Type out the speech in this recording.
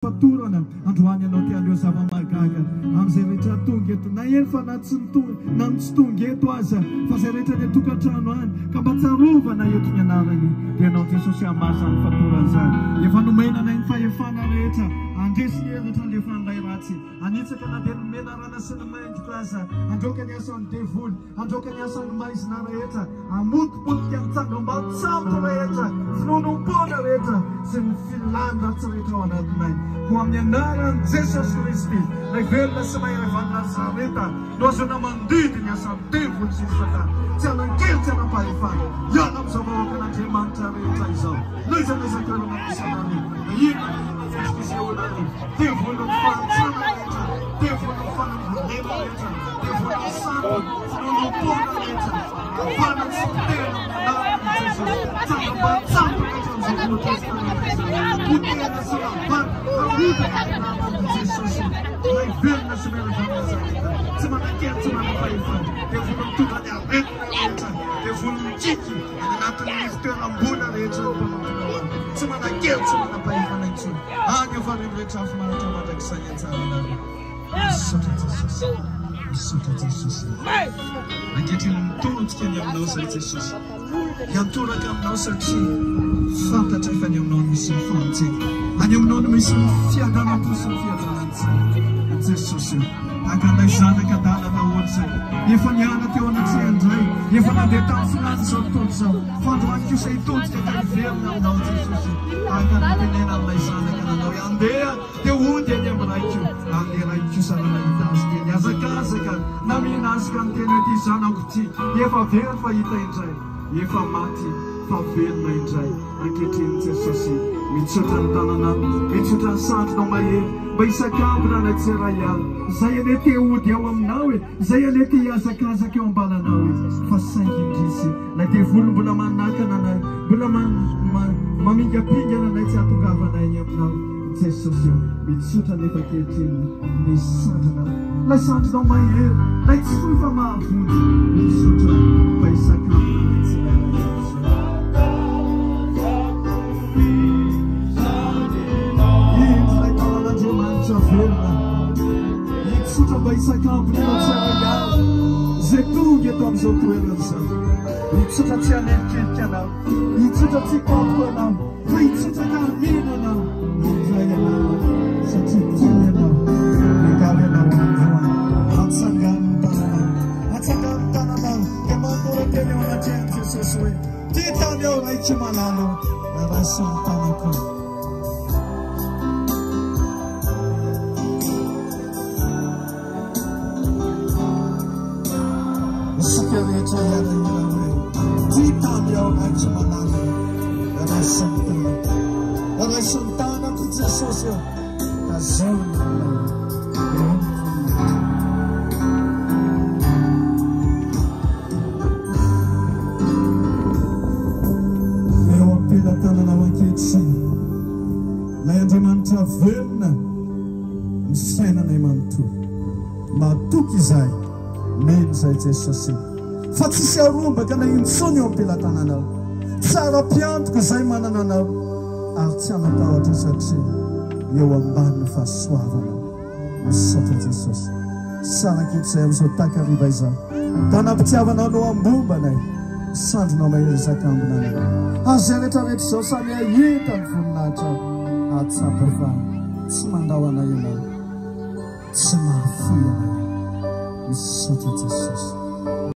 Fatorana, androany ianao te haneo zava-mahagaga amin'izay rehetra tonga eto, na eny fa na tsy ny tonga na ny tsy tonga eto aza, fa izay rehetra any an-tokantrano any, ka mba tsarovana eto ny anarany, dia ianao Jesosy hamaha izany fatorana izany. Efa nomena anay ny fahefana rehetra handresy ny hevitra alefan'ilay ratsy, hanitsaka na dia ny menarana sy ny maingoka aza, handroaka ny asan'ny devoly, Handroaka ny asan'ny maizina rehetra, hamotipotika ny tsangambato-tsampy rehetra, finoanoam-poana rehetra, sy ny filàn-dratsy rehetra ao anatinay. Koa amin'ny anaran'i Jesosy Kristy, ilay velona sy mahery avy any Nazareta, no ahazoana mandidy ny asan'ny devoly sy ny Satana, tsy hanan-kery tsy hanam-pahefana, hiala amin'izao vahoakan'Andriamanitra rehetra izao, n'aiza n'aiza toerana misy anareo, na inona na inona endri-pisehoanareo, devolin'ny fahantrana rehetra, devolin'ny fanangonena rehetra, Devoly sampy, finoanoam-poana rehetra, ravana tsy potehina amin'ny anaran'i Jesosy. Tsangambato-tsampy rehetra amin'izao tontolo izao, potehina sy ravana, arodana amin'ny anaran'i Jesosy. Ilay velona sy mahery avy any Nazareta, tsy manan-kery, tsy manam-pahefana. Devoly mitondra ny aretina rehetra, devoly mikiky any anatin'ny fitoeram-bola rehetra ny mpanomponao any, tsy manan-kery, tsy manam-pahefana intsony. Any avariny rehetra afo mahantra mandrakizay ny anjaranareo. Misaotra Jesosy. Misaotra Jesosy. Ankehitriny mitodika ny aminao izay Jesosy. Hiantoraka aminao satria fantatray fa ny aminao no misy ny famonjena. Any aminao no misy ny fiadanam-po sy ny fiadanan-tsaina. Jesosy io. Tahaka an'ilay zanaka adala daholo izay. Efa niala teo anatrehan-dray. Efa nandeha tamin'ny filàn'izao tontolo izao. Fa androany kosa hitodika ka hiverina aminao Jesosy. Tahaka ny nitenenan'ilay zanaka nanao hoe andeha Dia hody eny amin'ny raiko, ary ilay raiko kosa raha nahita azy dia nihazakazaka namihina azy ka niteny hoe, Ity zanako ity, efa very fa hita indray, efa maty fa velona indray. Ankehitriny Jesosy, mitsotra ny tananao, mitsotra ny sandrinao mahery, mba hisakambina anay tsirairay avy, izay anie te hody ao aminao e, izay anie te hihazakazaka eo am-balanao e, fa saingy indrisy, ilay devoly mbola manakana anay, mbola mamingampingana anay tsy hahatongavanay any aminao. Jesosy ô, mitsotra anefa ankehitriny ny sandrinao, ilay sandrinao mahery, ilay tsy fohy fa mahavonjy, mitsotra mba hisakambina ny tsirairay avy izao. Indro ilay tanan'Andriamanitra velona, mitsotra mba hisakambina ireo tsirairay avy izay tonga eto amin'izao toerana izao. Mitsotra tsy hanelikelika anao, mitsotra tsy hikapoka anao. Fa hitsotraka hameno anao indray ianao satria tiany ianao. Miangavy anao androany, atsangano ny tananao, atsangano ny tananao dia manora teny eo anatrehan'i Jesosy hoe, Ty tany aho Raiko malala ô, raiso ny tanako. Isika rehetra hiara-hira hoe, Ty tany aho Raiko malala, raiso ny tanako. Raiso ny tanako Jesosy ô, tazony aminao. Eo ny voninahitra. Eo am-pelatananao ankehitriny, ilay Andriamanitra velona, ny fiainanay manontolo. Matoky izahay, mino izahay Jesosy, fa tsisy harombaka anay intsony eo am-pelatananao. Tsara mpiantoka izahay manana Anao, ary tsy hanan-tahotra satria eo ambanin'ny fahasoavanao. Misaotra Jesosy. Saraka eto izahay amin'izao takariva izao. Tanam-pitiavanao no ambomba anay. Sandrinao mahery isakambina anay. Ary izay rehetra rehetra izao samy hahita ny voninahitrao. Hahatsapa fa tsy mandao anay ianao. Tsy mahafoy anay. Misaotra Jesosy.